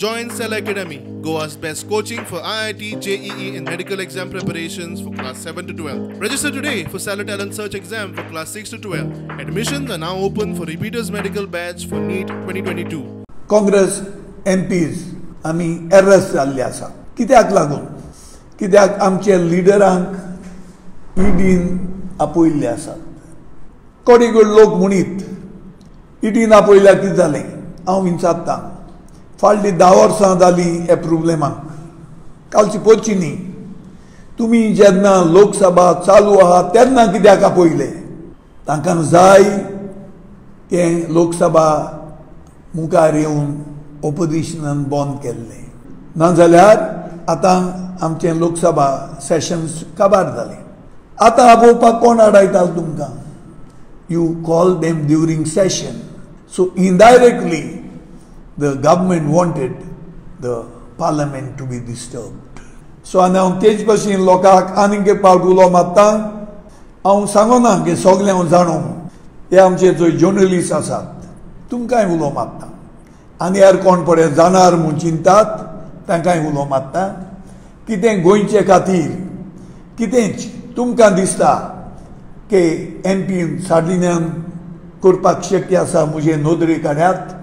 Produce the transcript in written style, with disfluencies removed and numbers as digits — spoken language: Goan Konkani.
Join Cell Academy, Goa's best coaching for IIT, JEE and medical exam preparations for class 7 to 12. Register today for Cellar Talent Search exam for class 6 to 12. Admissions are now open for repeaters medical batch for NEET 2022. Congress MPs आमी एरस्ट जाल्ले आसा. कित्याक लागून? कित्याक आमचे लिडरांक ईडीन आपयल्ले आसात. कोडे लोक म्हणीत ईडीन आपयल्यार कितें जालें? हांव विचारतां, फाटलीं 10 वर्सां जालीं हे प्रोब्लेमाक, कालची पोची न्ही. तुमी जेन्ना लोकसभा चालू आहा तेन्ना कित्याक आपयले? तांकां जाय तें लोकसभा मुखार येवन ओपोजिशनान बंद केल्लें, नाजाल्यार आतां आमचें लोकसभा सेशन्स काबार जालें. आतां आपोवपाक कोण आडायतालो तुमकां? You call them during session. So indirectly the government wanted the parliament to be disturbed. So आनी हांव तेच भशेन लोकांक आनीक एक पावट उलो मारता. हांव सांगना की सगळें हांव जाणो, हे आमचे जो जर्नलिस्ट आसात तुमकांय उलो मारता, आनी हेर कोण पळय जाणार म्हूण चिंतात तांकांय उलो मारता. कितें गोंयचे खातीर कितेंच तुमकां दिसता की एम पी सार्दिन्यान करपाक शक्य आसा म्हजे नदरे काड्यात,